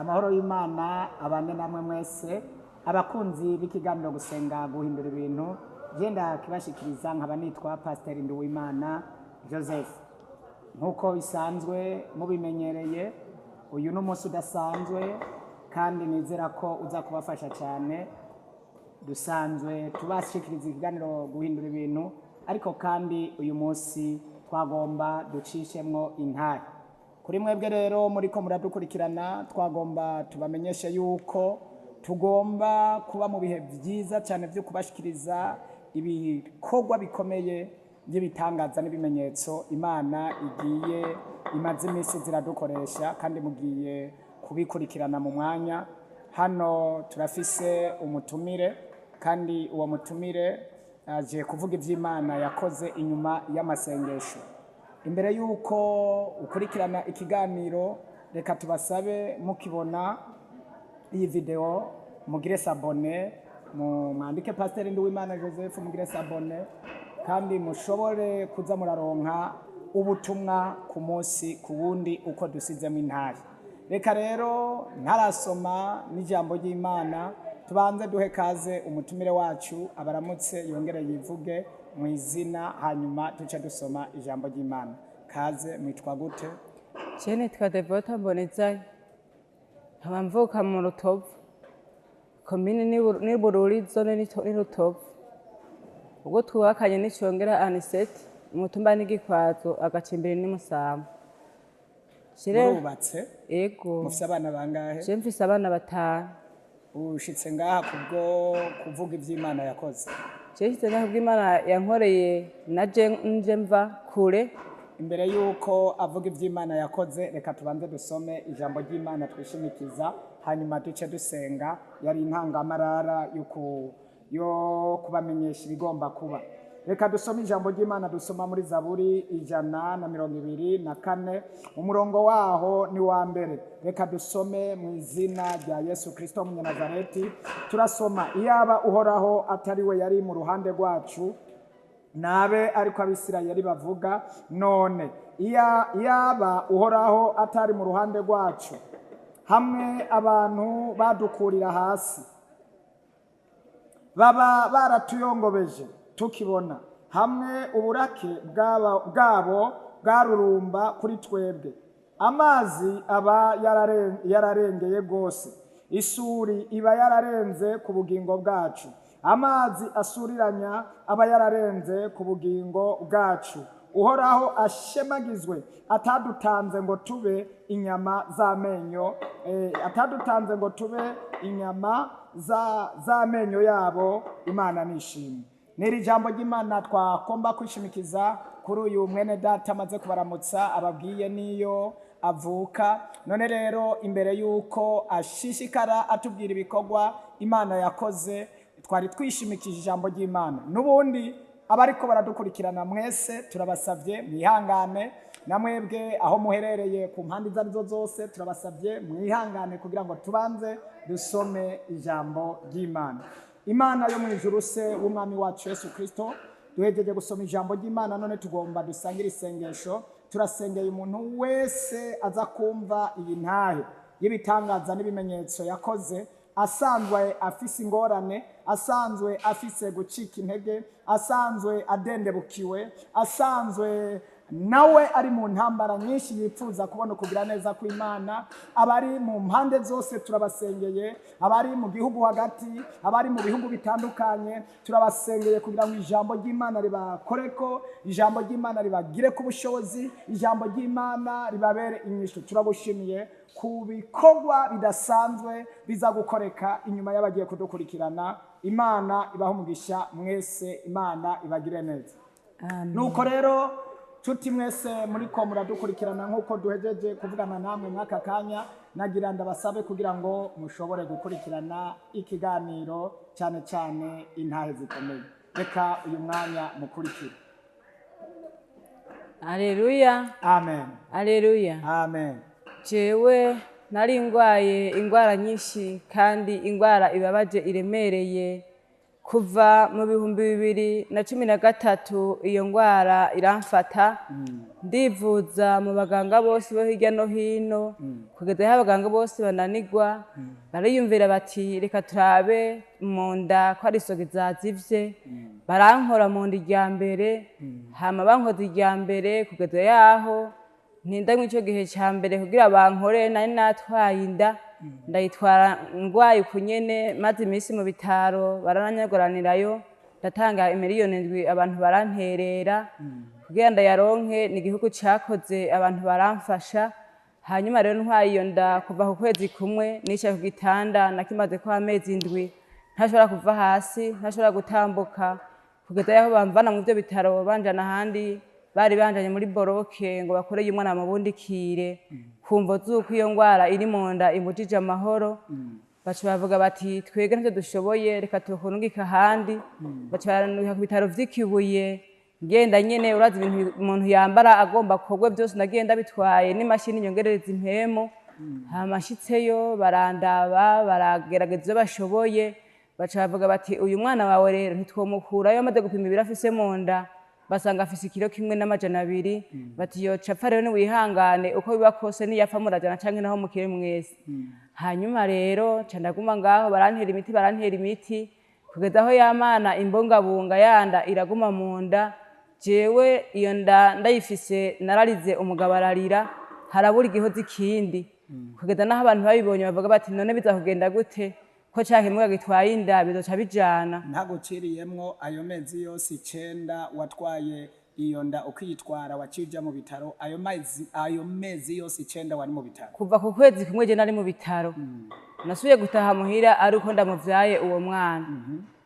Amahoro y'Imana abane namwe mwese, abakunzi b'ikiganiro Gusenga Guhindura Ibintu. Genda kibashikiriza nkaba nitwa Pasiteri Nduwimana Joseph. Nk'uko bisanzwe mubimenyereye, uyu ni umunsi udasanzwe kandi nizera ko uza kubafasha cyane. Dusanzwe tubashikiriza ikiganiro Guhindura Ibintu, ariko kandi uyu munsi twagomba ducishemwo intare kuri mwebwe. Rero muriko muradukurikirana, twagomba tubamenyeshe yuko tugomba kuba mu bihe byiza cyane byo kubashikiriza ibikorwa bikomeye by'ibitangaza n'ibimenyetso Imana igiye imaze iminsi ziradukoresha, kandi mugiye kubikurikirana mu mwanya. Hano turafise umutumire, kandi uwo mutumire aje kuvuga iby'Imana yakoze inyuma y'amasengesho. Imbere y'uko ukurikirana ikiganiro, reka tubasabe, mukibona iyi video mugire s'abonner, mwandike Pasiteri Nduwimana Joseph, mugire s'abonner kandi mushobore kuza muraronka ubutumwa ku munsi ku wundi uko dusizemo intare. Reka rero ntarasoma n'ijambo ry'Imana, tubanze duhe kaze umutumire wacu, abaramutse yongere yivuge mu izina, hanyuma duce dusoma ijambo ry'Imana. Kaze, mwitwa gute? Je nitwa Devota Mbonezayo, nkaba mvuka mu Rutovu, komine ni Bururi, zone ni Rutovu. Ubwo twubakanye n'Icongera Aniseti, umutumba n'Igikwazo, agacimbiri ni Musama. Je rero- Murubatse? Ego. Mufise abana bangahe? Je mfise abana batanu. Ushitse ngaha kubwo kuvuga ivy'Imana yakoze? Je nshitse ngaha kubw'Imana yankoreye, naje nje mva kure. Imbere y'uko avuga iby'Imana yakoze, reka tubanze dusome ijambo ry'Imana twishimikiza, hanyuma duce dusenga. Yari intangamarara yo kubamenyesha ibigomba kuba. Reka dusome ijambo ry'Imana. Dusoma muri Zaburi 124, umurongo waho ni wa mbere. Reka dusome mu izina rya Yesu Kirisito w'Umunyanazareti. Turasoma: "Iyaba Uhoraho atari we yari mu ruhande rwacu, nabe ariko Abisirayeli bavuga none, iyaba Uhoraho atari mu ruhande rwacu, hamwe abantu badukurira hasi, baba baratuyongobeje tukibona, hamwe uburake bwabo bwarurumba kuri twebwe. Amazi aba yararengeye rwose, isuri iba yararenze ku bugingo bwacu, amazi asuriranya aba yararenze ku bugingo bwacu. Uhoraho ashemagizwe, atadutanze ngo tube inyama z'amenyo, atadutanze ngo tube inyama z'amenyo yabo. Imana nishimwe." N'iri jambo ry'Imana twagomba kwishimikiza kuri uyu mwene data amaze kubaramutsa, ababwiye niyo avuka. None rero, imbere y'uko ashishikara atubwira ibikorwa Imana yakoze, twari twishimikije ijambo ry'Imana. N'ubundi abariko baradukurikirana mwese, turabasabye mwihangane. Na mwebwe aho muherereye ku mpande izo arizo zose, turabasabye mwihangane kugira ngo tubanze dusome ijambo ry'Imana. Imana yo mu ijuru, Se w'Umwami wacu Yesu Kirisito, duhejeje gusoma ijambo ry'Imana, none tugomba dusangire isengesho. Turasengeye umuntu wese aza kumva iyi ntahe y'ibitangaza n'ibimenyetso yakoze, asanzwe afise ingorane, asanzwe afise gucika intege, asanzwe adendebukiwe, asanzwe nawe ari mu ntambara nyinshi, yifuza kubona ukugira neza kw'Imana. Abari mu mpande zose turabasengeye, abari mu gihugu hagati, abari mu bihugu bitandukanye, turabasengeye kugira ngo ijambo ry'Imana ribakoreko, ijambo ry'Imana ribagire ku bushobozi, ijambo ry'Imana ribabere inyishu. Turagushimiye ku bikorwa bidasanzwe biza gukoreka inyuma y'abagiye kudukurikirana. Imana ibahe umugisha mwese, Imana ibagire neza. Amen. Nuko rero tuti mwese muriko muradukurikirana, nk'uko duhejeje kuvugana namwe mw'aka kanya, nagira ndabasabe kugira ngo mushobore gukurikirana ikiganiro, cyane cyane intahe zikomeye. Reka uyu mwanya mukurikire. Aleluya. Amen. Aleluya. Amen. Jewe nari ngwaye ingwara nyinshi, kandi ingwara ibabaje, iremereye. Kuva mu 2013 iyo ngwara iramfata, ndivuza mu baganga bose bo hirya no hino, kugeza aho abaganga bose bananirwa, bariyumvira bati reka turabe mu nda ko ari isogi zazivye. Barankora mu nda irya mbere, hama bankoze irya mbere, kugeza yaho ntinda mw'ico gihe ca mbere kugira bankore nari natwaye inda, ndayitwara ngwaye uku nyene, maze iminsi mu bitaro barananyaguranirayo, ndatanga 7 miliyoni abantu baranterera kugira ndayaronke. Ni igihugu cakoze, abantu baramfasha. Hanyuma rero ntwaye iyo nda, kuva ku kwezi kumwe nicaye ku gitanda, nakimazeko amezi 7 ntashobora kuva hasi, ntashobora gutambuka, kugeza yaho bamvana mu ivyo bitaro banjana ahandi. Bari banjanye muri boroke ngo bakoreye umwana bamubundikire ku mvo z'uko iyo ngwara iri mu nda imbujije amahoro. Baca bavuga bati twebwe ntavyo dushoboye, reka tukurungike ahandi. Baca barandungika ku bitaro vy'Ikibuye. Ngenda nyene, urazi ibintu umuntu yambara agomba kogwe byose, nagiye ndabitwaye n'imashini nyongerereza impemu. Hama nshitseyo barandaba, baragerageza ivyo bashoboye, baca bavuga bati uyu mwana wawe rero ntitwomukurayo. Amaze gupima ibiro afise mu nda, basanga afise ikiro 1 n'amajana 2. Bati yoca apfa rero, niwihangane, uko biba kose niyapfa murajana canke naho mukire mwese. Hanyuma rero ca ndaguma ngaho, barantera imiti, barantera imiti, kugeza aho yamana imbongabunga yanda iraguma mu nda. Jewe iyo nda ndayifise nararize, umugabo ararira, harabura igihoza ikindi, kugeza n'aho abantu babibonye bavuga bati none biza kugenda gute ko ca kimuga gitwaye inda bizoca bijana? Ntaguciriyemwo, ayo mezi yose 9 watwaye iyo nda ukiyitwara, waciye uja mu bitaro, ayo mezi yose 9 wari mu bitaro? Kuva ku kwezi kumwe je nari mu bitaro. Nasubiye gutaha muhira ari uko ndamuvyaye uwo mwana.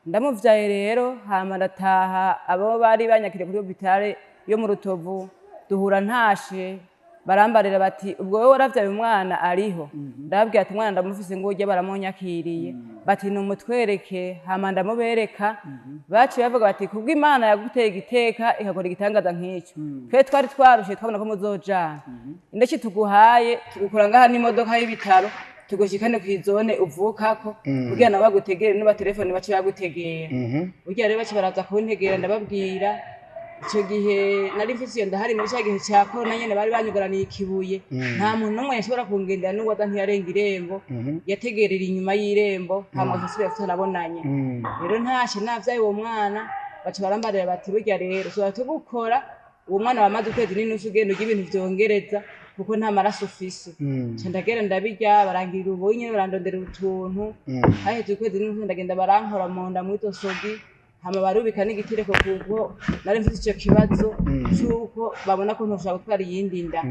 Ndamuvyaye rero, hama ndataha. Abo bari banyakiriye kuri hôpital yo mu Rutovu duhura ntashe, barambarira bati ubwo wowe waravyaye umwana ariho? Ndababwira ati umwana ndamufise, ngo urya baramunyakiriye. Bati numutwereke. Hama ndamubereka. Baciye bavuga bati kubwo Imana yaguteye igiteka ikakora igitangaza nk'icyo, twe twari twarushe, twabona ko muzojana indeki tuguhaye, tugukura ngaha n'imodoka y'ibitaro, tugushikane kw'izone uvukako kugira nabo bagutegere, niba telefone bace bagutegera. Burya rero bace baraza kuntegera. Ndababwira ico gihe nari mfise iyo ndahari muri ca gihe ca korona nyene, bari banyugaraniye Ikibuye, nta muntu n'umwe yashobora kungendera, n'uwaza ntiyarenga irembo, yategerera inyuma y'irembo, hama asubira tutanabonanye. Rero ntashe navyaye uwo mwana, baca barambarira bati burya rero tuba tugukora uwo mwana wamaze ukwezi n'inusu, ugenda urya ibintu vyongereza kuko nta maraso ufise. Nca ndagenda ndabirya, barangirira ubu nyene, barandondera utuntu. Haheze ukwezi n'inusu ndagenda, barankora mu nda mw'izo sogi, hama barubika n'igitereko kuko nari mfise ico kibazo c'uko babona ko ntoshobora gutwara iyindi nda.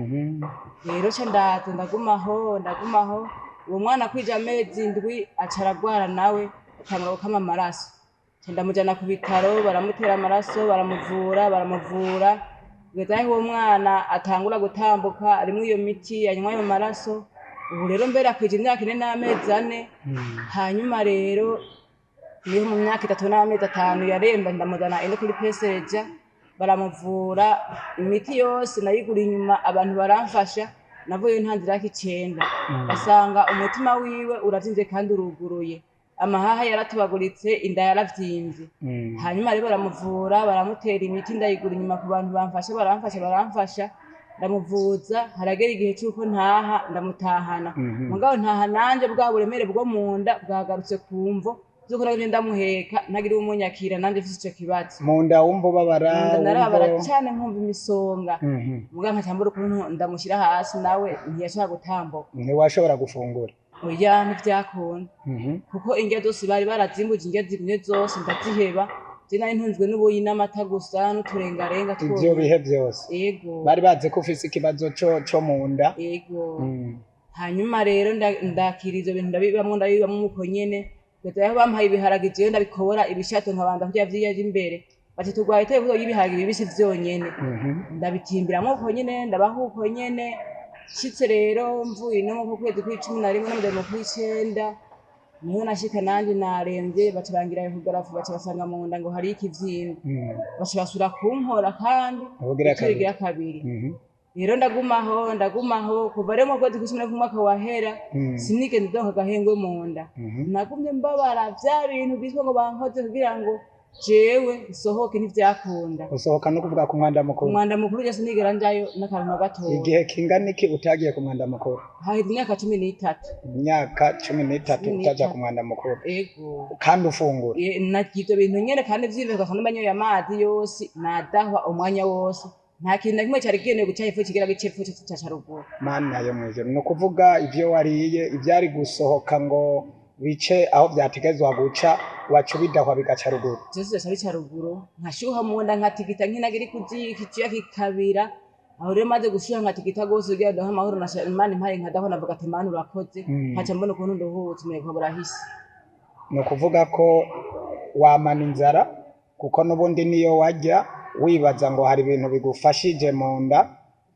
Rero ca ndaza ndagumaho, ndagumaho. Uwo mwana kwija amezi 7 aca aragwara nawe, atangura gukama amaraso. Ca ndamujana ku bitaro, baramutera amaraso, baramuvura, baramuvura, kugeza aho uwo mwana atangura gutambuka, arimwo iyo miti, anywa ayo maraso. Ubu rero mbere akwije imyaka 4 n'amezi 4. Hanyuma rero niho mu myaka 3 n'amezi 5 yaremba, ndamuzana ino kuri peseja, baramuvura. Imiti yose nayigura inyuma, abantu baramfasha. Navuyeyo ntanze iraki 9, basanga umutima wiwe uravyimbye kandi uruguruye, amahaha yaratubaguritse, inda yaravyimbye. Hanyuma rero baramuvura, baramutera imiti, ndayigura inyuma ku bantu bamfasha, baramfasha, baramfasha, ndamuvuza. Haragera igihe c'uko ntaha, ndamutahana. Mugabo ntaha nanje bwa buremere bwo mu nda bwagarutse ku mvo z'uko nagumye ndamuheka, ntagira uwumunyakira, nanje mfise ico kibazo. Mu nda wumva ubabara? Mu nda narababara wumva cane, nkumva imisonga. Mugabo nkaca mbura ukuntu ndamushyira hasi, nawe ntiyashobora gutambuka. Ntiwashobora gufungura? Oya, ntivyakunda, kuko indya zose bari barazimbuje, indya zimwe zose ndaziheba. Je nari ntunzwe n'ubuyi n'amata gusa n'uturengarenga Ivyo twonyene. bihe byose Yego. bari bazi ko ufise ikibazo co mu nda? Yego. Hanyuma rero ndakira ivyo bintu, ndabibamwo, ndabibamwo uko nyene, kugeza aho bampaye ibiharage, jewe ndabikobora ibishato, nkabanza kurya vyiya vy'imbere. Bati turwaye iteko y'ibiharage bibisi vyonyene. Ndabitimbiramwo uko nyene, ndabaho uko nyene. Nshitse rero mvuye no mu kwezi kw'11 n'amajana mu kw'9, niho nashika nanje naremvye, baca bangira échographie, baca basanga mu nda ngo hariyo ikivyimba. Baca basubira kunkora kandi Ubugira inshuro kabiri. igira kabiri. Rero ndagumaho, ndagumaho kuva rero mu kwezi kw'icumi k'umwaka wahera, sinigeze ndonka agahengwe mu nda. Nagumye mbabara vya bintu bitwa ngo bankoze kugira ngo jewe nsohoke, ntivyakunda. Usohoka no kuvuga ku mwanda mukuru? Umwanda mukuru je sinigera njayo n'akantu na gatoya. Igihe kingana iki utagiye ku mwanda mukuru? Haheze imyaka 13. Imyaka 13 Cumi utaja n'itatu. ku mwanda mukuru? Ego. Kandi ufungura? Narya ivyo bintu nyene kandi vyivyo, ugasanga mbanyoye amazi yose, nadahwa umwanya wose, nta kintu na kimwe cari kigenewe guca hepfo kigira gice hepfo caca ruguru. Mana yo mw'ijuru! Ni ukuvuga ivyo wariye, ivyari gusohoka ngo bice aho vyategezwa guca, waca ubidahwa bigaca ruguru? Vyose vyaca bica ruguru, nkashuha mu nda, nkatigita nk'inaga iri kuzika, icuya kikabira. Aho rero maze gushuha nkatigita gose kugira ndonke amahoro, Imana impaye nkadahwa, navuga ati: "Mana urakoze." Nkaca mbona ukuntu nduhutse, umengo burahise. Ni ukuvuga ko wamana inzara, kuko n'ubundi niyo wajya wibaza ngo hari ibintu bigufashije mu nda,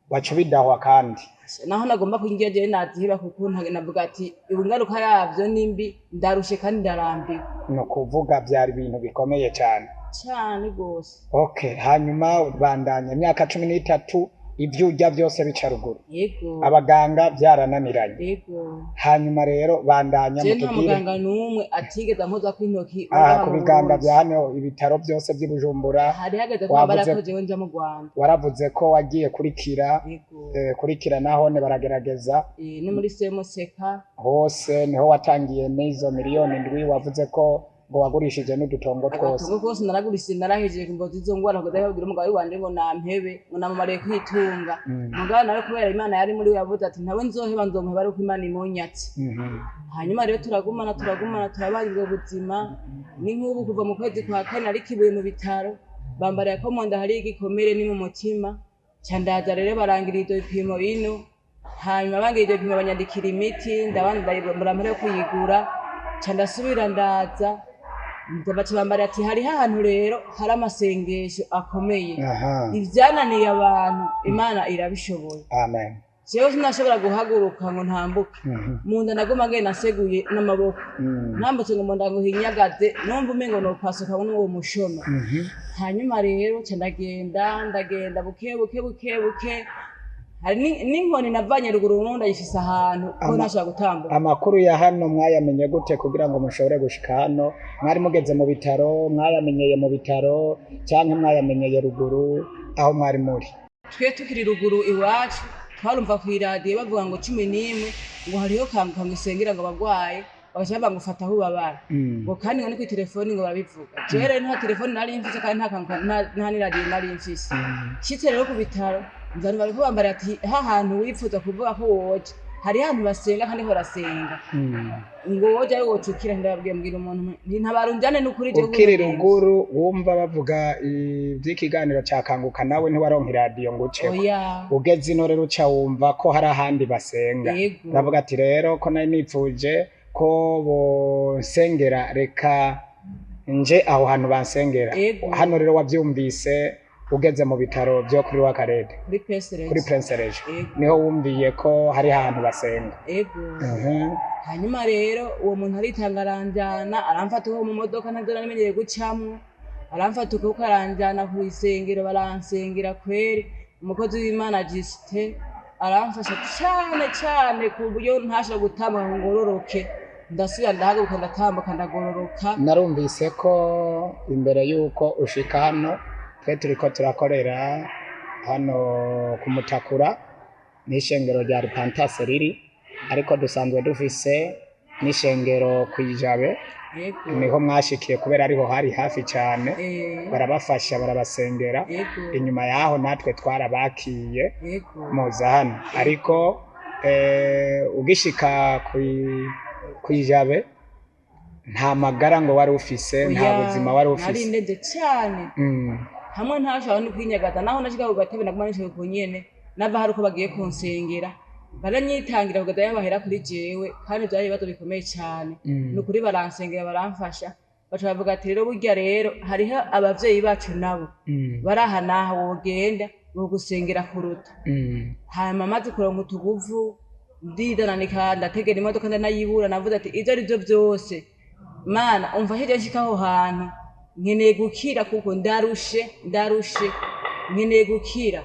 waca ubidahwa kandi. Naho nagomba kwinjira jewe naziheba, kuko navuga ati ubu ingaruka yavyo ni mbi, ndarushe kandi ndarambiwe. Ni ukuvuga byari ibintu bikomeye cyane. Cane gose. Okay, hanyuma bandanya imyaka 13 ibyo urya byose bica ruguru? Yego. Abaganga byarananiranye? Yego. Hanyuma rero bandanya, Je nta mutubwire. muganga n'umwe atigeze ampoza kw'intoki Aha ngaha ku mu biganga Burundi. bya hano, ibitaro byose by'i Bujumbura? Hari hageze ko bambara Wavuze ko jewe nja mu Rwanda. Waravuze ko wagiye kurikira? Yego. Kurikira nahone baragerageza? No muri Semuseka. Hose niho watangiye n'izo miliyoni 7 wavuze ko ngo wagurishije n'udutongo twose? Agatongo kose naragurishije, narahejeje ngo izo ngwara ngo ndababwira umugabo wanje ngo nampebe, ngo namumariye kwitunga. Mugabo nawe kubera Imana yari muri we, yavuze ati ntawe nzoheba, nzomuheba ariko Imana imunyatse. Hanyuma rero turagumana, turagumana, turabana ubwo buzima. Ni nk'ubu kuva mu kwezi kwa kane ariko ibuye mu bitaro bambariye ko mu nda hari igikomere ni mu mutima. Ca ndaza rero barangira ivyo bipimo ino, hanyuma bangira ivyo bipimo banyandikira imiti, ndabana ndayibura yo kuyigura. Ca ndasubira ndaza, baca bambariye ati hariho ahantu rero hari amasengesho akomeye, ivyananiye abantu Imana irabishoboye. Amen. Jewe sinashobora guhaguruka ngo ntambuke. Mu nda naguma ngenda naseguye n'amaboko, ntambutse ngo mu nda ngo hinyagaze, numva umengo nopasuka n'uwo mushono. Hanyuma rero ca ndagenda, ndagenda buke buke buke buke, hari n'inkoni navanye ruguru ubu ndayifise ahantu ko ntashobora gutambuka. Amakuru ya hano mwayamenye gute kugira ngo mushobore gushika hano? Mwari mugeze mu bitaro, mwayamenyeye mu bitaro cyangwa mwayamenyeye ruguru aho mwari muri? Twe tukiri ruguru iwacu twarumva kw'iradiyo bavuga ngo 11 ngo hariho Kanguka ngo isengera ngo abagwaye, bagaca bavuga ngo fata aho ubabara, ngo kandi ngo ni kw'itelefoni ngo barabivuga. Jewe rero nta telefoni nari mfise kandi nta Kanguka, nta n'iradiyo nari mfise. Nshitse rero ku bitaro nzana bariko bambara ati ha hantu wipfuza kuvuga ko woja, hariho ahantu basenga kandi barasenga, ngo woja ari wocukira. Ndababwiye, mbwira umuntu nti ntabara unjane n'ukuri jewe Ukiri ubundi. ruguru wumva bavuga iby'ikiganiro cya Kanguka, nawe ntiwaronka iradiyo ngo uceko? Oya. Ugeze ino rero uca wumva ko hari ahandi basenga? Yego. Ndavuga ati rero ko nari nipfuje ko bonsengera, reka nje aho hantu bansengera. Yego. Hano rero wabyumvise ugeze mu bitaro byo kuri Wakarede? Kuri Prince. Kuri Prince Regis. Yego. Niho wumviye ko hari ahantu basenga? Ego. Hanyuma rero uwo muntu aritanga aranjana, aramfata uwo mu modoka ntabyo nari menyereye gucamwo, aramfata ukuboko aranjana ku isengero, baransengera kweri. Umukozi w'Imana Justin aramfasha cane cane ku buryo ntashobora gutambuka ngo ngororoke. Ndasubira ndahaguruka, ndatambuka, ndagororoka. Narumvise ko imbere y'uko ushika hano, twe turiko turakorera hano ku Mutakura n'ishengero rya Rupantase riri, ariko dusanzwe dufise n'ishengero kw'ijabe. Yego. Niho mwashikiye kubera ariho hari hafi cyane? Eh. Barabafasha, barabasengera? Yego. Inyuma yaho natwe twarabakiye? Yego. Muza hano, ariko ugishika kw'ijabe nta magara ngo wari ufise, nta Oya, buzima wari nari ufise? ndende cane, hamwe ntashobora no kwinyagaza. Naho nashika ku gatebe naguma nicaye ku nyene, nava hari uko bagiye kunsengera, baranyitangira kugeza aho bahera kuri jewe, kandi vyari ibibazo bikomeye cane. Ni ukuri baransengera, baramfasha, baca bavuga ati rero burya rero hariho abavyeyi bacu nabo bari aha n'aha wogenda bogusengera kuruta. Hanyuma maze kuronka utuguvu, ndidananika, ndategera imodoka ndanayibura. Navuze ati ivyo ari vyo vyose Mana umfashe nshike aho hantu, nkeneye gukira kuko ndarushe, ndarushe, nkeneye gukira.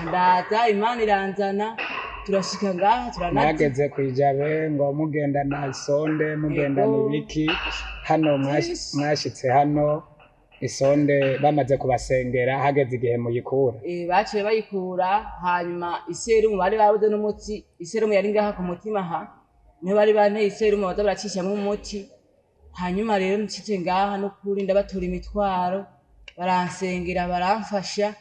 Ndaza, Imana iranzana, turashika ngaha turanazi. Mwageze kwijabe ngo mugendana isonde, mugendana Yego. ibiki hano? Vyinshi. Mwashitse hano isonde bamaze kubasengera, hageze igihe muyikura? Baciye bayikura, hanyuma iserumu bari babuze n'umuti. Iserumu yari ngaha ku mutima, ha niho bari banteye iserumu, baza baracishamwo umuti. Hanyuma rero nshitse ngaha, n'ukuri ndabatura imitwaro, baransengera, baramfasha.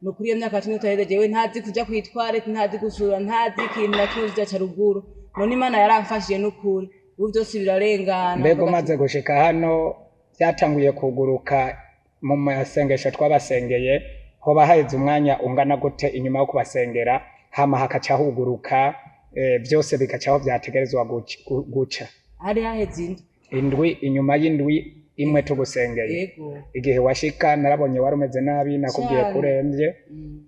Nukuri iyo myaka 13 jewe ntazi kuja kwitwarete, ntazi gusura, ntazi ikintu na kimwe ca ruguru. None Imana yaramfashije, n'ukuri ubu vyose birarengana. Mbega umaze gushika hano byatanguye kuguruka mu masengesho twabasengeye, hoba haheze umwanya ungana gute inyuma yo kubasengera, hama hakaca huguruka, byose bigacaho byategerezwa guca? Hari haheze indwi. Indwi, inyuma y'indwi imwe tugusengeye? Yego. Igihe washika narabonye wari umeze nabi, nakubwiye Cane. ko uremvye.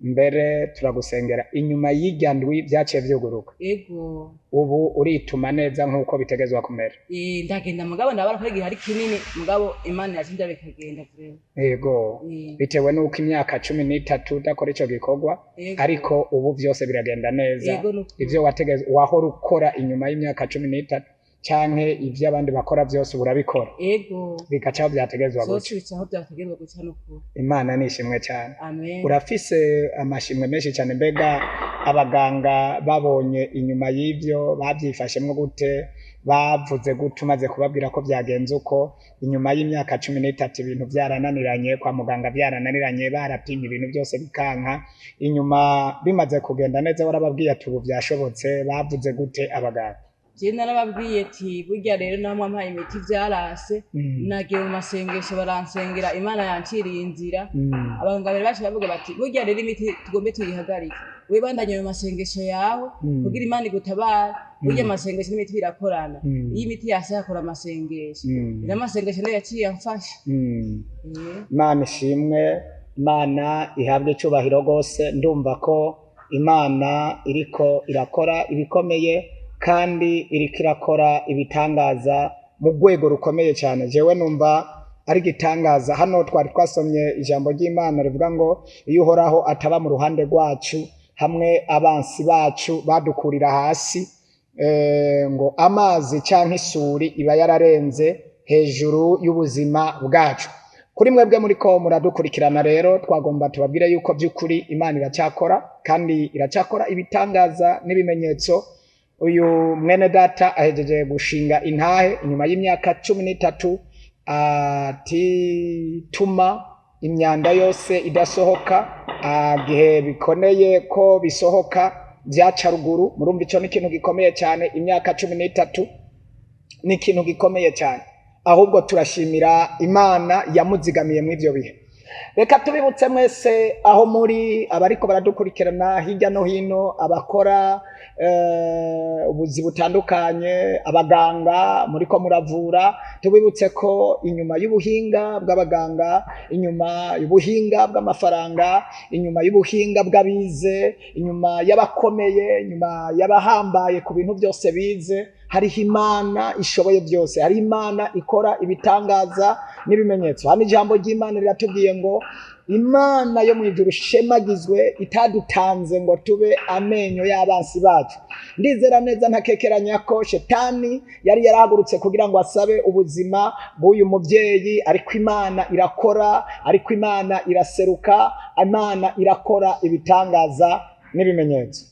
Mbere turagusengera, inyuma y'irya ndwi byaciye vyuguruka? Yego. Ubu urituma neza nk'uko bitegezwa kumera? Ndagenda, mugabo ndabara ko igihe ari kinini, mugabo Imana yacinda bikagenda vraiment. Yego. Bitewe n'uko imyaka 13 udakora ico gikorwa. Yego. Ariko ubu vyose biragenda neza? Yego, nukuri. Ivyo wategeze wahora ukora inyuma y'imyaka 13 canke ivyo abandi bakora vyose ubu urabikora? Yego. Bigacaho vyategezwa Vyose guca? bicaho byategerezwa guca, nukuri. Imana nishimwe cane. Amen. Urafise amashimwe menshi cyane. Mbega abaganga babonye inyuma y'ivyo bavyifashemwo gute? Bavuze gute umaze kubabwira ko vyagenze uko, inyuma y'imyaka 13 ibintu vyarananiranye kwa muganga, vyarananiranye, barapimye ibintu byose bikanka, inyuma bimaze kugenda neza warababwiye ati ubu vyashobotse, bavuze gute abaganga? Je narababwiye ati burya rero namwe ampaye imiti vyarase, nagiye mu masengesho baransengera, Imana yanciriye inzira. Abaganga bari baciye bavuga bati burya rero imiti tugombe tuyihagarike, wibandanye mu masengesho yawe kugira Imana igutabare. Burya amasengesho n'imiti birakorana. Iyo imiti yase hakora amasengesho. Rero amasengesho niyo yaciye amfasha. Imana ishimwe, Imana ihabwe icyubahiro rwose. Ndumva ko Imana iriko irakora ibikomeye kandi iriko irakora ibitangaza mu rwego rukomeye cyane. Jewe numva ari igitangaza. Hano twari twasomye ijambo ry'Imana rivuga ngo iyo Uhoraho ataba mu ruhande rwacu, hamwe abansi bacu badukurira hasi, ngo amazi canke isuri iba yararenze hejuru y'ubuzima bwacu. Kuri mwebwe muriko muradukurikirana rero, twagomba tubabwire yuko by'ukuri Imana iracyakora kandi iracyakora ibitangaza n'ibimenyetso. Uyu mwene data ahejeje gushinga intahe inyuma y'imyaka 13 atituma, imyanda yose idasohoka, gihe bikoneye ko bisohoka byaca ruguru. Murumva ico ni ikintu gikomeye cyane. Imyaka 13 ni ikintu gikomeye cyane. Ahubwo turashimira Imana yamuzigamiye muri ibyo bihe. Reka tubibutse mwese aho muri, abariko baradukurikirana hirya no hino, abakora ubuzi butandukanye, abaganga muriko muravura, tubibutse ko inyuma y'ubuhinga bw'abaganga, inyuma y'ubuhinga bw'amafaranga, inyuma y'ubuhinga bw'abize, inyuma y'abakomeye, inyuma y'abahambaye ku bintu byose bize, hariho Imana ishoboye byose, hariho Imana ikora ibitangaza n'ibimenyetso. Hano ijambo ry'Imana riratubwiye ngo Imana yo mu ijuru shemagizwe itadutanze ngo tube amenyo y'abansi bacu. Ndizera neza ntakekeranya ko shetani yari yarahagurutse kugira ngo asabe ubuzima bw'uyu mubyeyi, ariko Imana irakora, ariko Imana iraseruka, Imana irakora ibitangaza n'ibimenyetso.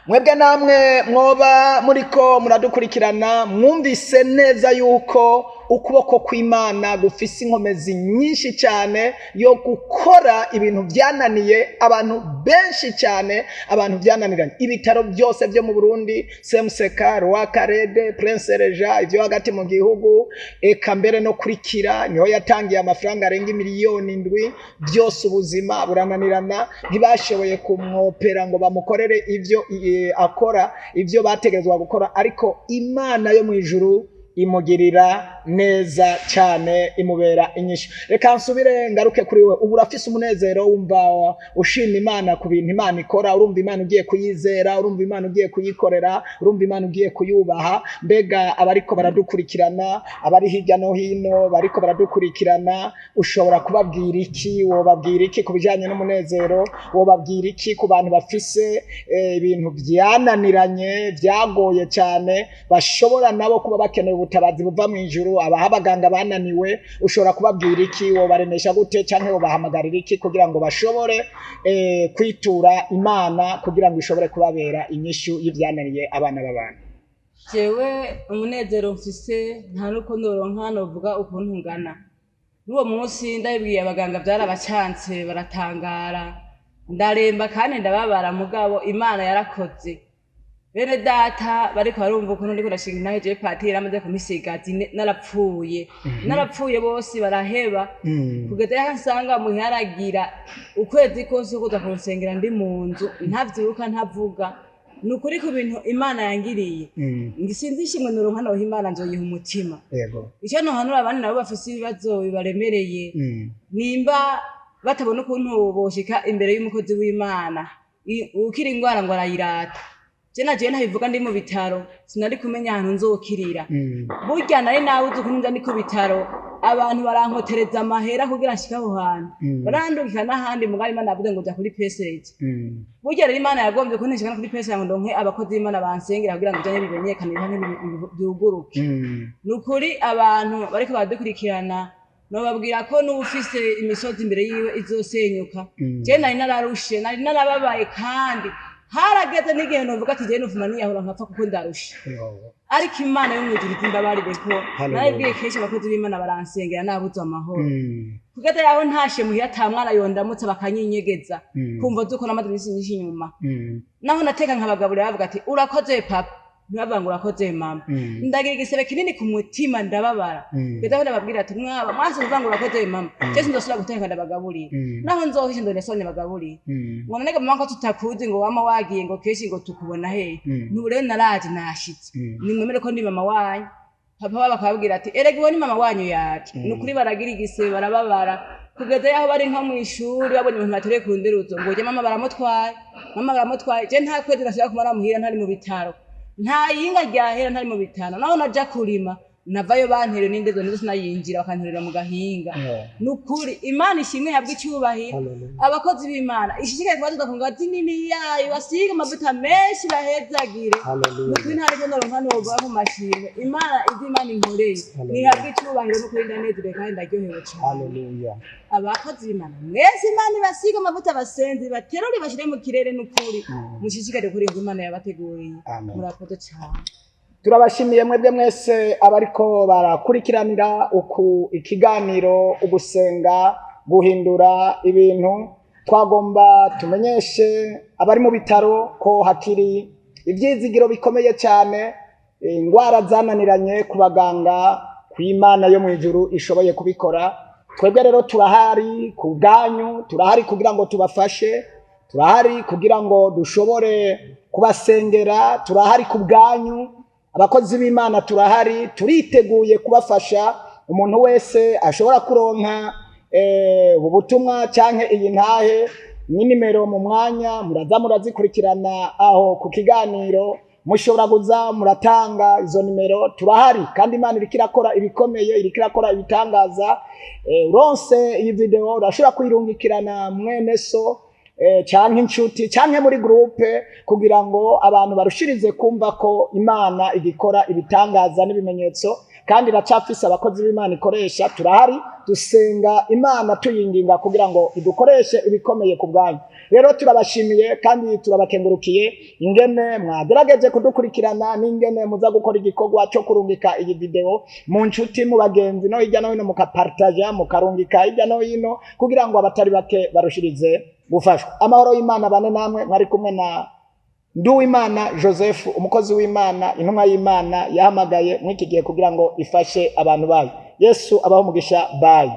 Mwebwe namwe mwoba muriko muradukurikirana, mwumvise neza yuko ukuboko kw'Imana gufise inkomezi nyinshi cyane yo gukora ibintu byananiye abantu benshi cyane, abantu byananiranye. Ibitaro byose byo mu Burundi, Semuseka, Rwakarede, Prince Reja, ibyo hagati mu gihugu, eka mbere no kurikira niho yatangiye amafaranga arenga 7 miliyoni, byose ubuzima burananirana, ntibashoboye kumwopera ngo bamukorere ibyo akora, ibyo bategerezwa gukora. Ariko Imana yo mu ijuru imugirira neza cyane, imubera inyishu. Reka nsubire ngaruke kuri we. Ubu urafise umunezero, wumva ushima Imana ku bintu Imana ikora, urumva Imana ugiye kuyizera, urumva Imana ugiye kuyikorera, urumva Imana ugiye kuyubaha. Mbega abariko baradukurikirana, abari hirya no hino bariko baradukurikirana, ushobora kubabwira iki? Wobabwira iki ku bijanye n'umunezero? Wobabwira iki ku bantu bafise ibintu vyananiranye, vyagoye cyane, bashobora nabo kuba bakeneye ubutabazi buva mu ijuru, abaha abaganga bananiwe? Ushobora kubabwira iki? Wobaremesha gute canke wobahamagarira iki kugira ngo bashobore kwitura Imana kugira ngo ishobore kubabera inyishu y'ivyananiye abana b'abantu? Jewe umunezero mfise nta nuko noronka novuga ukuntu ngana. N'uwo munsi ndabibwiye abaganga byarabacanse, baratangara, ndaremba kandi ndababara, mugabo Imana yarakoze. Bene data bariko barumva ukuntu ndiko ndashinga intahe, jewe patiri yaramaze kumisigazi, narapfuye, narapfuye, bose baraheba, kugeza yaho nsanga muharagira ukwezi kose kuza kunsengera ndi mu nzu, ntavyuka, ntavuga. Ni ukuri ku bintu Imana yangiriye, sinzi ishimwe noronka noha Imana, nzoyiha umutima. Icyo nohanura abandi nabo bafise ibibazo bibaremereye, nimba batabona ukuntu boshika imbere y'umukozi w'Imana, ukira ingwara ngo arayirata. Je najewe ntabivuga, ndi mu bitaro sinari kumenya ahantu nzokirira. Burya nari nabuze ukuntu nja ndi ku bitaro, abantu barankotereza amahera kugira nshike aho hantu, barandungika n'ahandi, mugabo Imana yavuze ngo jya kuri PSG. Burya rero Imana yagombye kunshikana kuri PSG ngo ndonke abakozi b'Imana bansengera kugira ngo ijanye bimenyekane canke byuguruke. Ni ukuri abantu bariko baradukurikirana nobabwira ko n'uwufise imisozi imbere yiwe izosenyuka. Je nari nararushe, nari narababaye, kandi harageze n'igihe novuga ati jewe nofuma niyahura nkapfa kuko ndarushe, ariko Imana yo mw'ijuru imbabarire ko narabibwiye kenshi abakozi b'Imana baransengera nabuze amahoro, kugeza yaho ntashe muhira ata mwana yondamutse, bakanyinyegeza kumva zuko namaze iminsi myinshi inyuma. Naho nateka nkabagaburira bavuga ati urakoze papa, ntibavuga ngo urakoze mama. Ndagira igisebe kinini ku mutima, ndababara, kugeza aho ndababwira ati mwaba mwase kuvuga ngo urakoze mama, je sinzosubira guteka ndabagaburira, naho nzohisha ndone bagaburiye. Ngo none mama ko tutakuzi, ngo wama wagiye, ngo kenshi ngo tukubona hehe? Nubu rero naraje nashitse, nimwemere ko ndi mama wanyu. Papa wabo akababwira ati erega uwo ni mama wanyu yaje. Ni ukuri baragira igisebe, barababara, kugeza yaho bari nko mw'ishuri babonye umuntu batereye ku nderuzo ngo ujye mama baramutwaye, mama baramutwaye. Je nta kwezi nashobora kumara muhira ntari mu bitaro, nta yinga ryahera ntari mu bitaro. Naho naja kurima navayo banterewe n'indezo nizo sinayinjira, bakanterera mu gahinga. Ni ukuri Imana ishimwe, habwe icyubahiro. Abakozi b'Imana ishishikaye kubaduza ku ngazi nini yayo, basiga amavuta menshi, bahezagire. Ni ukuri nta riko noronka novuga ku mashimwe Imana, ivyo Imana inkoreye, nihabwe icyubahiro. N'ukuri ndanezerewe kandi ndaryohewe cane. Abakozi b'Imana mwese, Imana ibasiga amavuta, basenzi baterure bashyire mu kirere. N'ukuri mushishikare kuri Imana yabateguriye. Amen. Murakoze cane. Turabashimiye mwebwe mwese abariko barakurikiranira uku ikiganiro ugusenga guhindura ibintu. Twagomba tumenyeshe abari mu bitaro ko hakiri ivyizigiro bikomeye cyane. Ingwara zananiranye ku baganga, ku Imana yo mu ijuru ishoboye kubikora. Twebwe rero turahari ku bwanyu, turahari kugira ngo tubafashe, turahari kugira ngo dushobore kubasengera, turahari ku bwanyu. Abakozi b'Imana turahari, turiteguye kubafasha. Umuntu wese ashobora kuronka ubu butumwa canke iyi ntahe n'inimero mu mwanya muraza murazikurikirana aho ku kiganiro, mushobora kuza muratanga izo nimero. Turahari kandi Imana iriko irakora ibikomeye, iriko irakora ibitangaza. Uronse iyi video urashobora kuyirungikirana mwene so canke inshuti canke muri groupe, kugira ngo abantu barushirize kumva ko Imana igikora ibitangaza n'ibimenyetso, kandi iracafise abakozi b'Imana ikoresha. Turahari, dusenga Imana tuyinginga kugira ngo idukoreshe ibikomeye ku bwanyu. Rero turabashimiye kandi turabakengurukiye ingene mwagerageje kudukurikirana n'ingene muza gukora igikorwa cyo kurungika iyi video mu nshuti, mu bagenzi, no hirya no hino, mukapartaja, mukarungika hirya no hino kugira ngo abatari bake barushirize gufashwa. Amahoro y'Imana bane namwe. Mwari kumwe na Nduwimana Joseph, umukozi w'Imana, intumwa y'Imana yahamagaye muri iki gihe kugira ngo ifashe abantu bayo. Yesu abaho umugisha. Bayi.